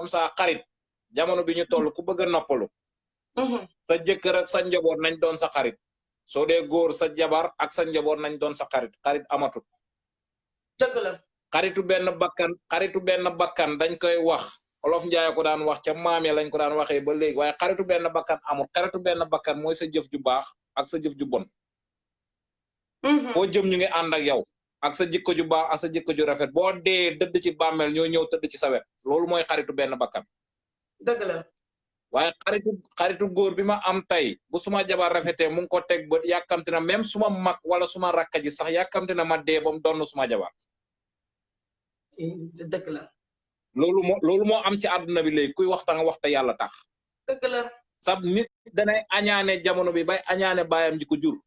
comme ça xarit jamono bi ñu toll ku bëgg a noppalu sa jëkkër ak sa njaboot nañ doon sa xarit soo dee góor sa jabar ak sa njaboot nañ doon sa xarit xarit amatul dëgg la xaritu benn bakkan dañ koy wax olof njaay ko daan wax ca maam ya lañ ko daan waxee ba léegi waaye xaritu benn bakkan amul xaritu benn bakkan mooy sa jëf ju baax ak sa jëf ju bon foo jëm ñu ngi ànd ak yow ak sa jikko ju baax ak sa jikko ju rafet boo dee dëdd ci bàmmeel ñoo ñëw tëdd ci sa wet loolu mooy xaritu benn bakkan dëgg la waaye xaritu góor bi ma am tey bu suma jabar rafetee mu ngi ko teg ba yàkkamti na même suma mag wala suma rakka ji sax yàkkamti na ma dee ba mu donn suma jabar dëgg la loolu moo am ci àdduna bi léegi kuy waxta nga waxta yàlla tax dëgg la sab nit danay añaane jamono bi bay añaane baayam ji ko jur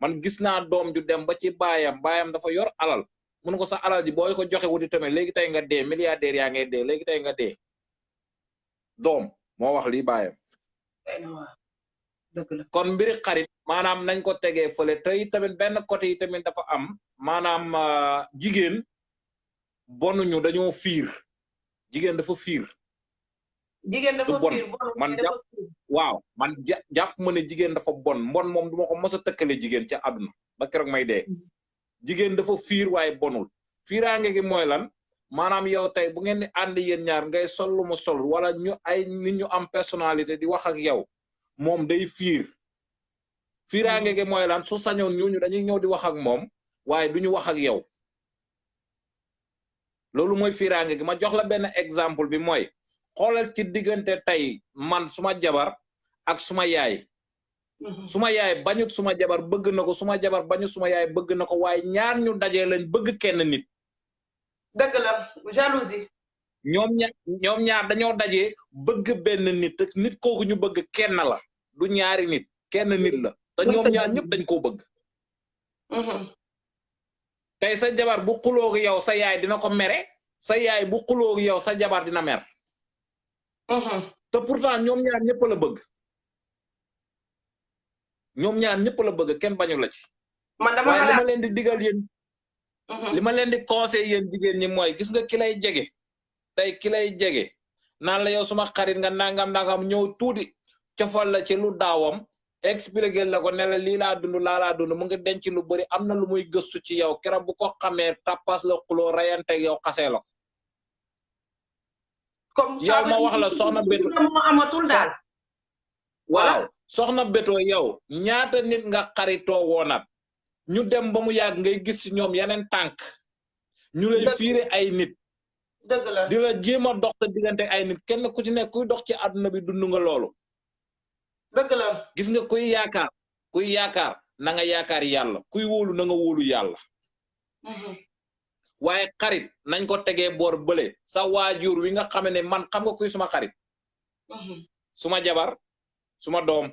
man gis naa doom ju dem ba ci baayam dafa yor alal mun ko sa alal ji booy ko joxe wuti tamit léegi tey nga dee milliardaire yaa ngay dee léegi tey nga dee doom moo wax lii baayam dëgg la kon mbiri xarit maanaam nañ ko tegee fële tey tamit benn côté yi tamit dafa am maanaam jigéen bonuñu dañoo fiir jigéen dafa fiir jigéen dafa fiir man jàpp waaw man jàpp ma ne jigéen dafa bon mbon moom duma ko mos a tëkkale jigéen ca àdduna ba keroog may dee jigéen dafa fiir waaye bonul fiiraange gi mooy lan maanaam yow tey bu ngeen di ànd yéen ñaar ngay sol lu mu sol wala ñu ay nit ñu am personnalité di wax ak yow moom day fiir fiiraange gi mooy lan su sañoon ñooñu dañuy ñëw di wax ak moom waaye duñu wax ak yow loolu mooy fiiraange gi ma jox la benn exemple bi mooy xoolal ci diggante tey man suma jabar ak suma yaay suma yaay bañut suma jabar bëgg na ko suma jabar bañut suma yaay bëgg na ko waaye ñaar ñu dajee lañ bëgg kenn nit dëgg la jalousie ñoom ñaar dañoo dajee bëgg benn nit nit kooku ñu bëgg kenn la du ñaari nit kenn nit la te ñoom ñaar ñëpp dañ koo bëgg tey sa jabar bu xuloogu yow sa yaay dina ko mere sa yaay bu xuloogu yow sa jabar dina mer te pourtant ñoom ñaar ñëpp la bëgg ñoom ñaar ñëpp la bëgg kenn bañu la ci waaye li ma leen di digal yéen li ma leen di conseil yéen jigéen ñi mooy gis nga ki lay jege tey ki lay jege naan la yow suma xarit nga nangam ñëw tuuti cofal la ci lu daawam expliqué la ko ne la lii laa dund mu ngi denc lu bari am na lu muy gëstu ci yow keroog bu ko xamee tappas la xuloo rayante yow xasee la ko comme yow ma wax la soxna Beto moo amatul daal waaw soxna Beto yow ñaata nit nga xaritoo woonat ñu dem ba mu yàgg ngay gis ci ñoom yeneen tànk ñu lay fiire ay nit dëgg la di la jéem a dox sa diggante ay nit kenn ku ci nekk kuy dox ci àdduna bi dund nga loolu dëgg la gis nga kuy yaakaar na nga yaakaar yàlla kuy wóolu na nga wóolu yàlla waaye xarit nañ ko tegee boor bële sa waajur wi nga xam ne man xam nga kuy suma xarit suma jabar suma doom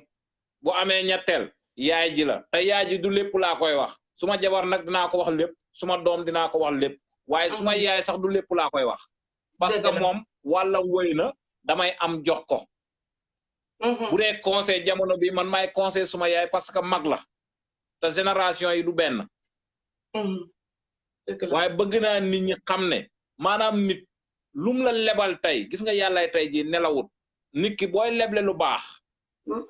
bu amee ñetteel yaay ji la te yaay ji du lépp laa koy wax suma jabar nag dinaa ko wax lépp suma doom dinaa ko wax lépp waaye suma yaay sax du lépp laa koy wax parce que moom wàlla wëy na damay am jox ko bu dee conseil jamono bi man maay conseil suma yaay parce que mag la te génération yi du benn waaye bëgg naa nit ñi xam ne maanaam nit lum la lebal tey gis nga yàllay tey ji nelawut nit ki booy leble lu baax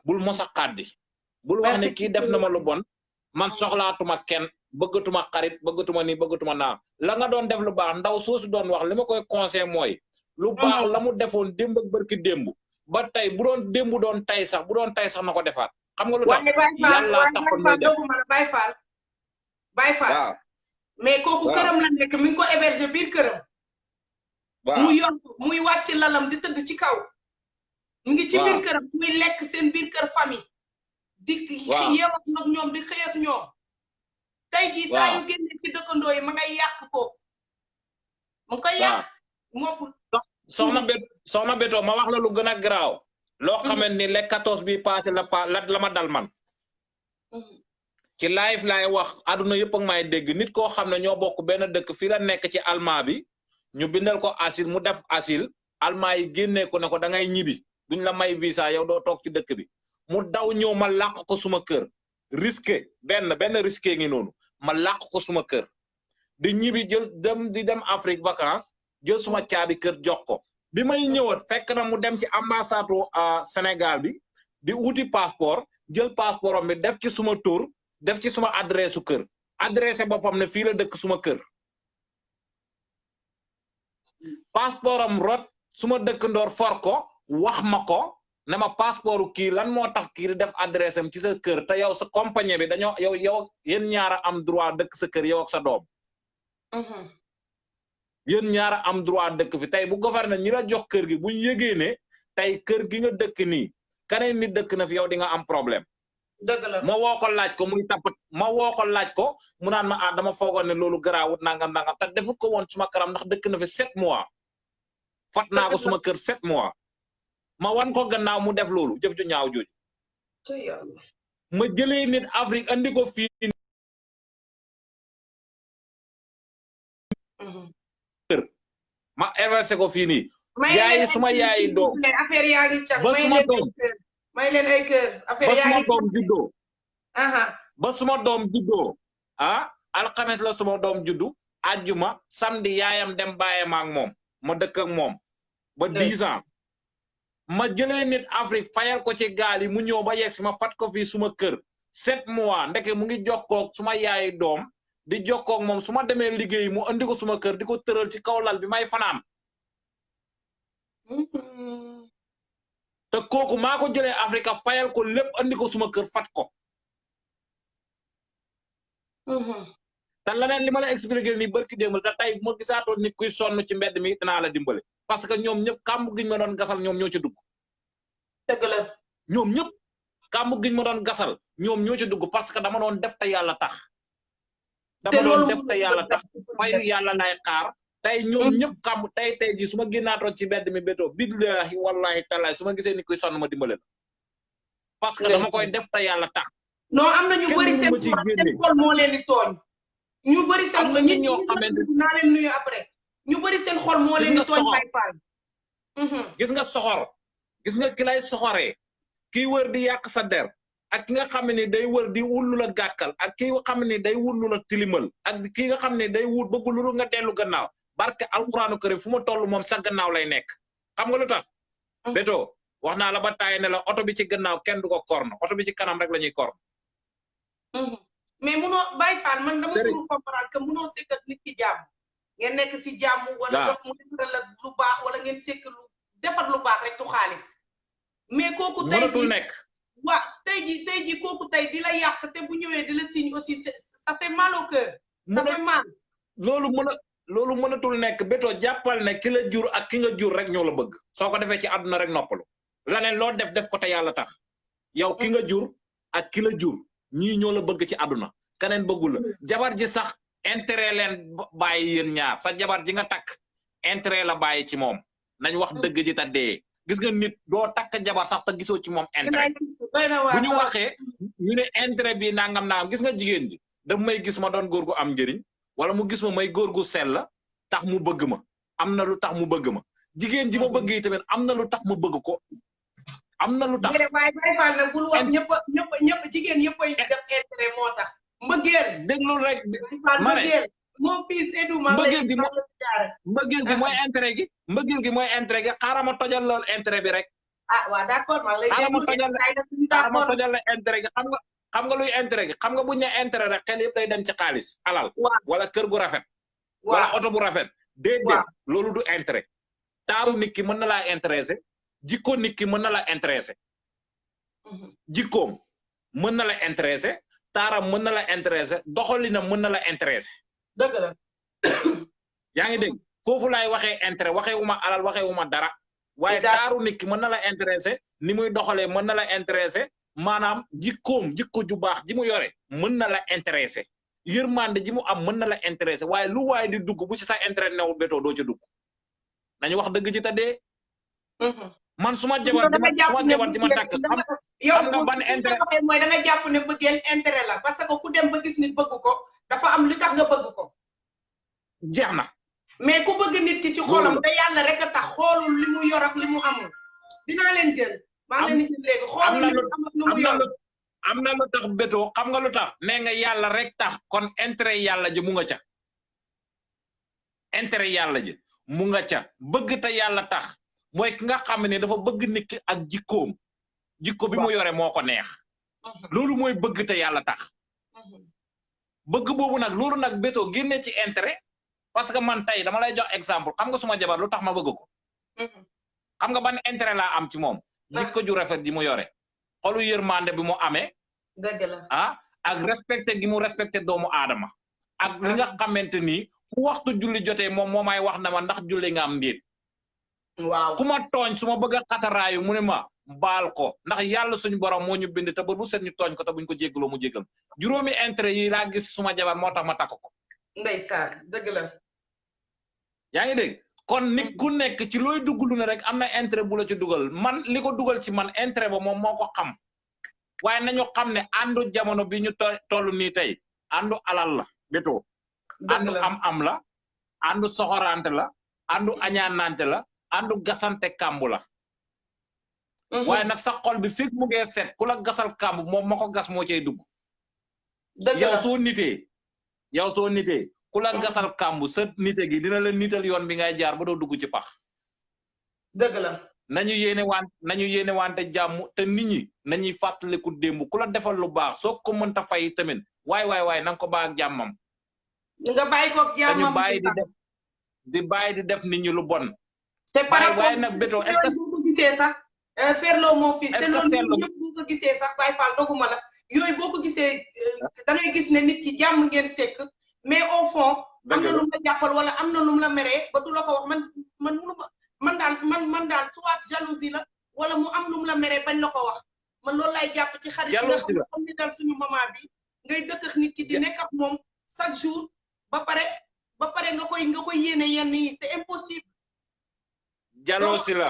bul mosa xaddi bul wax ne kii def na ma lu bon man soxlaatuma kenn bëggatuma xarit bëggatuma nii bëggatuma naa la nga doon def lu baax ndaw soosu doon wax li ma koy conseil mooy lu baax la mu defoon démb ak barki démb ba tey bu doon démb doon tey sax na ko defaat xam nga lu tax yàlla taxoon muy def Baye Fall mais kooku këram la nekk mi ngi ko héberger biir këram mu yor muy wàcc lalam di tëdd ci kaw mu ngi ci biir këram muy lekk seen biir kër famille di yeew ak ñoom di xëy ak ñoom tey jii saa yu génne ci dëkkandoo yi ma ngay yàq kooku mu koy yàq moom soxna Beto ma wax la lu gën a garaaw loo xamante ni le 14 bi passé la ma dal man ci live laay wax àdduna yëpp ak may dégg nit koo xam ne ñoo bokk benn dëkk fii la nekk ci almaa bi ñu bindal ko asile mu def asile almaa yi génnee ko ne ko da ngay ñibbi duñ la may visa yow doo toog ci dëkk bi mu daw ñëw ma làq ko suma kër risqué benn risqué ngi noonu ma làq ko suma kër di ñibbi di dem Afrique vacances jël suma caabi kër jox ko bi may ñëwaat fekk na mu dem ci ambassade Sénégal bi di uti passeport jël passeport am bi def ci suma tur def ci suma adresse kër adresse boppam ne fii la dëkk suma kër passeport am rot suma dëkk ndoor for ko wax ma ko ne ma passeport kii lan moo tax kii di def adresse am ci sa kër te yow sa compagnie bi dañoo yow yéen ñaara am droit dëkk sa kër yow ak sa doom yéen ñaara am droit dëkk fi tey bu gouverneur ñi la jox kër gi buñ yëgee ne tey kër gi nga dëkk nii kaneen nit dëkk na fi yow di nga am problème dëgg la ma woo ko laaj ko muy tapp ma woo ko laaj ko mu naan ma dama foogoon ne loolu garaawut nangam nangam te defut ko woon suma karam ndax dëkk na fi 7 mois fat naa ko suma kër 7 mois ma wan ko gannaaw mu def loolu jëf ju ñaaw jooju ma jëlee nit Afrique andi ko fii kër ma inversé ko fii nii yaayi suma yaayi doom affaire yaa ngi cag ba suma doom may leen ay kër affaire yaa ngi doom juddoo ba suma doom juddoo alxames la suma doom juddu àjjuma samedi yaayam dem bàyyi ma ak moom ma dëkk ak moom ba 10 ans ma jëlee nit Afrique fayal ko ci gaal yi mu ñëw ba yegg si ma fat ko fii suma kër 7 mois ndeke mu ngi jokkoog suma yaayi doom di jokkoog moom su ma demee liggéey mu andi ko suma kër di ko tëral ci kaw lal bi may fanaan te kooku maa ko jëlee Afrique fayal ko lépp andi ko suma kër fat ko te leneen li ma la expliqué nii barki démb te tey bu ma gisaatoon nit kuy sonn ci mbedd mi dinaa la dimbale parce que ñoom ñëpp kàmb giñ ma doon gasal ñoom ñoo ci dugg dëgg la ñoom ñëpp kàmb giñ ma doon gasal ñoom ñoo ci dugg parce que dama doon def te yàlla tax dama doon def te yàlla tax fayu yàlla lay xaar tey ñoom ñëpp kàmb tey ji su ma génnaatoon ci mbedd mi bétoo billahi wallahi taalaay su ma gisee nit kuy sonn ma dimbale la parce que dama koy def te yàlla tax non am na ñu bëri seen xol moo leen di tooñ ñu bëri seen ñi ñoo xamante naa leen nuyu après ñu bëri seen xol moo leen di tooñ Baye Fall gis nga soxor gis nga ki lay soxoree kii wër di yàq sa der ak ki nga xam ne day wër di wullu la gàkkal ak ki nga xam ne day wullu la tilimal ak ki nga xam ne day wut bëgg lu nga dellu gannaaw barke alxuraanu karim fu ma toll moom sa gannaaw lay nekk xam nga lu tax bétoo wax naa la ba taay ne la oto bi ci gannaaw kenn du ko korno oto bi ci kanam rek la ñuy korno mais munoo Baye Fall man dama pour comprendre que munoo sekk ak nit ki jàmm ngeen nekk si jàmm wala nga mu defal la lu baax wala ngeen sekk lu defar lu baax rek tu xaalis mais kooku tey mënatul nekk waaw tey ji kooku tey di la yàq te bu ñëwee di la signe aussi ça fait mal au cœur ça fait mal loolu mënatul nekk bétoo jàppal ne ki la jur ak ki nga jur rek ñoo la bëgg soo ko defee ci àdduna rek noppalu laneen loo def ko te yàlla tax yow ki nga jur ak ki la jur ñii ñoo la bëgg ci àdduna keneen bëggul la jabar ji sax intérêt leen bàyyi yéen ñaar sa jabar ji nga takk intérêt la bàyyi ci moom nañ wax dëgg ji ta dee gis nga nit doo takk jabar sax te gisoo ci moom intérêt bu ñu waxee ñu ne intérêt bi nangam nangam gis nga jigéen ji daf may gis ma doon góor gu am njëriñ wala mu gis ma may góor gu sell tax mu bëgg ma am na lu tax mu bëgg ma jigéen ji ma bëgg yi tamit am na lu tax mu bëgg ko am na lu tax waaye Baye Fall nag bul wax ñëpp jigéen yëpp ay def intérêt moo tax mbëggeel déglu rek ma ne mon fils Edou ma mbëggeel gi mooy intérêt gi mbëggeel gi mooy intérêt gi xaaral ma tojal lool intérêt bi rek waaw d'accord maa ngi lay xaaral ma tojal la intérêt gi xam nga luy intérêt gi xam nga buñ ne intérêt rek xel yëpp day dem ci xaalis alal wala kër gu rafet wala oto bu rafet déedéet loolu du intérêt taaru nit ki mën na laa intéressé jikko nit ki mën na la intéressé jikkoom mën na la intéressé taaram mën na la intéressé doxalinam mën na la intéressé dëgg la yaa ngi dégg foofu laay waxee intérêt waxee wu ma alal waxee wu ma dara waaye taaru nit ki mën na la intéressé ni muy doxalee mën na la intéressé maanaam jikkoom jikko ju baax ji mu yore mën na la intéressé yërmande ji mu am mën na la intéressé waaye lu waaye di dugg bu ci sa intérêt newul bétoo doo ca dugg nañu wax dëgg ci ta dee man suma jabar ji ma takk xam nga ban intérêt mooy da nga jàpp ne bëggeel intérêt la parce que ku dem ba gis nit bëgg ko dafa am lu tax nga bëgg ko jeex na mais ku bëgg nit ki ci xolam da yàlla rek a tax xoolul li mu yor ak li mu amul dinaa leen jël maa ngi leen di jël léegi xoolul li mu am ak lu mu yor am na lu tax bétoo xam nga lu tax nee nga yàlla rek tax kon intérêt yàlla ji mu nga ca intérêt yàlla ji mu nga ca bëgg te yàlla tax mooy ki nga xam ne dafa bëgg nit ki ak jikkoom jikko bi mu yore moo ko neex loolu mooy bëgg te yàlla tax bëgg boobu nag loolu nag Beto génne ci intérêt parce que man tey dama lay jox exemple xam nga suma jabar lu tax ma bëgg ko xam nga ban intérêt laa am ci moom jikko ju rafet ji mu yore xolu yërmande bi mu amee dëgg la ak respecté gi mu respecté doomu aadama ak li nga xamante ni fu waxtu julli jotee moom moo may wax na ma ndax julli nga am ndéet waaw ku ma tooñ su ma bëgg a xataraayu mu ne ma baal ko ndax yàlla suñu borom moo ñu bind te ba bu set ñu tooñ ko te buñ ko jéggaloo mu jéggal juróomi intérêt yi laa gis suma jabar moo tax ma takk ko ndeysaan dëgg la yaa ngi dégg kon nit ku nekk ci looy dugg lu ne rek am na intérêt bu la ci dugal man li ko dugal ci man intérêt ba moom moo ko xam waaye nañu xam ne àndu jamono bi ñu toll nii tey àndu alal la Beto àndu am la àndu soxorante la àndu añaanante la àndu gasante kàmbu la waaye nag sa xol bi fekk mu ngee set ku la gasal kàmbu moom ma ko gas moo cay dugg yow soo nitee ku la gasal kàmbu sa nite gi dina la nital yoon bi ngay jaar ba doo dugg ci pax dëgg la nañu yéene wante jàmm te nit ñi nañuy fàttaliku démb ku la defal lu baax soo ko mënta fay tamit waay nanga ko baax ak jàmmam nga bàyyi ko jàmmam di bàyyi di def nit ñi lu bon te par rapport waaye nag Beto est-ce que ko gisee sax ferloo moo fi te loolu ñëpp boo ko gisee sax Baye Fall doguma la yooyu boo ko gisee da ngay gis ne nit ki jàmm ngeen sekk mais au fond am na lu mu la jàppal wala am na lu mu la meree ba du la ko wax man man daal soit jalousie la wala mu am lu mu la meree bañ la ko wax man loolu lay jàpp ci xarit bi nga xam ne comme ni dal suñu maman bi ngay dëkk ak nit ki di nekk ak moom chaque jour ba pare nga koy yéene yenn yi c'est impossible jalousie la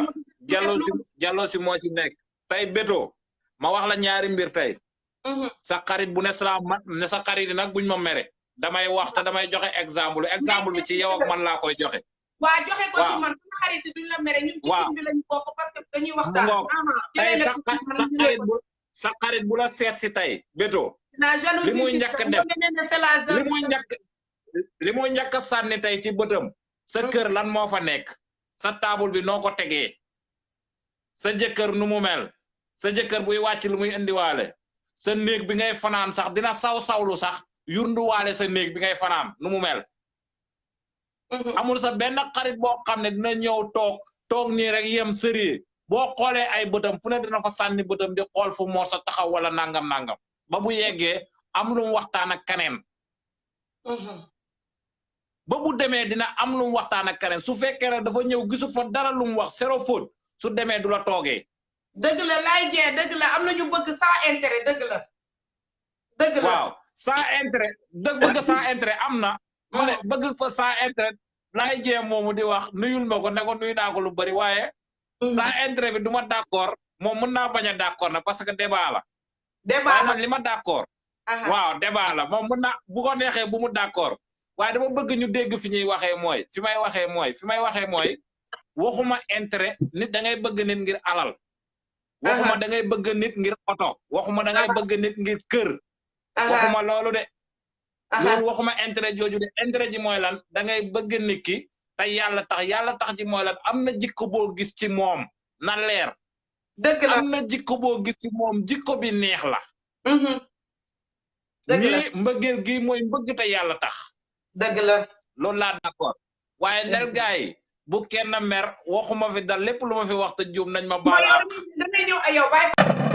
jalousie moo ci nekk tey Beto ma wax la ñaari mbir tey sa xarit bu ne sa xarit yi nag buñ ma mere damay wax te damay joxe exemple bi ci yow ak man laa koy joxe waa joxe ko ci man sama xarit duñ la mere ñun ci tim bi lañu bokk parce que dañuy waxtaan tey sa xarit bu la seet si tey Beto li muy njëkk def li muy njëkk sànni tey ci bëtam sa kër lan moo fa nekk sa taabul bi noo ko tegee sa jëkkër nu mu mel sa jëkkër buy wàcc lu muy indiwaale sa néeg bi ngay fanaan sax dina sawlu sax yurnduwaale sa néeg bi ngay fanaan nu mu mel amul sa benn xarit boo xam ne dina ñëw toog nii rek yem sërie boo xoolee ay bëtam fu ne dina fa sànni bëtam di xool fu moo sa taxaw wala nangam ba bu yeggee am lu mu waxtaan ak keneen ba bu demee dina am lu mu waxtaan ak keneen su fekkee ne dafa ñëw gisu fa dara lu mu wax zéro faute su demee du la toogee dëgg la laay jee dëgg la am na ñu bëgg sans intérêt dëgg la waaw sans intérêt bëgg sans intérêt am na mu ne bëgg fa sans intérêt laay jee moomu di wax nuyul ma ko ne ko nuyu naa ko lu bari waaye sans intérêt bi du ma d'accord moom mën naa bañ a d'accord na parce que débat la man li ma d'accord waaw débat la moom mën naa bu ko neexee bu mu d'accord waaye dama bëgg ñu dégg fi ñuy waxee mooy fi may waxee mooy waxuma intérêt nit da ngay bëgg nit ngir alal waxuma da ngay bëgg nit ngir oto waxuma da ngay bëgg nit ngir kër waxuma loolu de loolu waxuma intérêt jooju de intérêt ji mooy lan da ngay bëgg nit ki te yàlla tax ji mooy lan am na jikko boo gis ci moom na leer dëgg la am na jikko boo gis ci moom jikko bi neex la ñii mbëggeel gi mooy mbëgg te yàlla tax dëgg la loolu laa d'accord waaye ndel gaay bu kenn mer waxuma fi dal lépp lu ma fi wax te juum nañ ma baal damay ñëw yow bàyyi